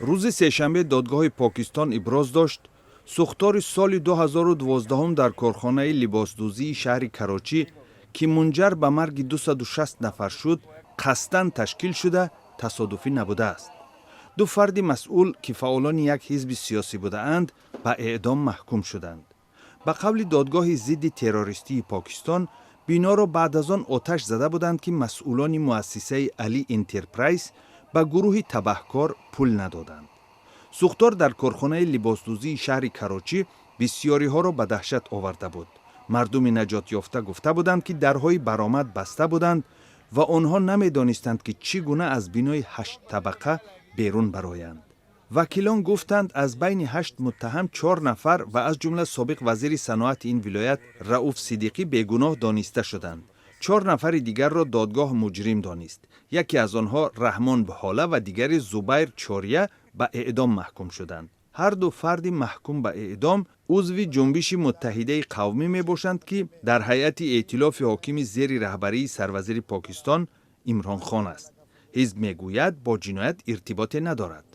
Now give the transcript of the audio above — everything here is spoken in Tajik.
Рӯзи сешанбе додгоҳи Покистон иброз дошт, сӯхтори соли 2012 дар корхонаи либосдӯзии шаҳри Карочӣ, ки мунҷар ба марги 260 нафар шуд, қасдан ташкил шуда, тасодуфӣ набудааст. Ду фарди масъул, ки фаъолони як ҳизби сиёсӣ будаанд, ба эъдом маҳкум шуданд. Ба қавли додгоҳи зидди террористии Покистон, биноро баъд аз он оташ зада буданд, ки масъулони муассисаи Али Интерпрайз ба гурӯҳи табаҳкор пул надоданд. Сӯхтор дар корхонаи либосдӯзии шаҳри Карочӣ бисьёриҳоро ба даҳшат оварда буд. Мардуми наҷотёфта гуфта буданд, ки дарҳои баромад баста буданд ва онҳо намедонистанд, ки чӣ гуна аз бинои ҳашттабақа берун бароянд. Вакилон гуфтанд, аз байни ҳашт муттаҳам чор нафар ва аз ҷумла собиқ вазири саноати ин вилоят Рауф Сидиқӣ бегуноҳ дониста шуданд. Чор нафари дигарро додгоҳ муҷрим донист. Яке аз онҳо, Раҳмон Бҳола, ва дигари, Зубайр Чория, ба эъдом маҳкум шуданд. Ҳарду фарди маҳкум ба эъдом узви Ҷунбиши Муттаҳидаи Қавмӣ мебошанд, ки дар ҳайати эътилофи ҳокими зери раҳбарии сарвазири Покистон Имрон Хон аст. Ҳизб мегӯяд, бо ҷиноят иртиботе надорад.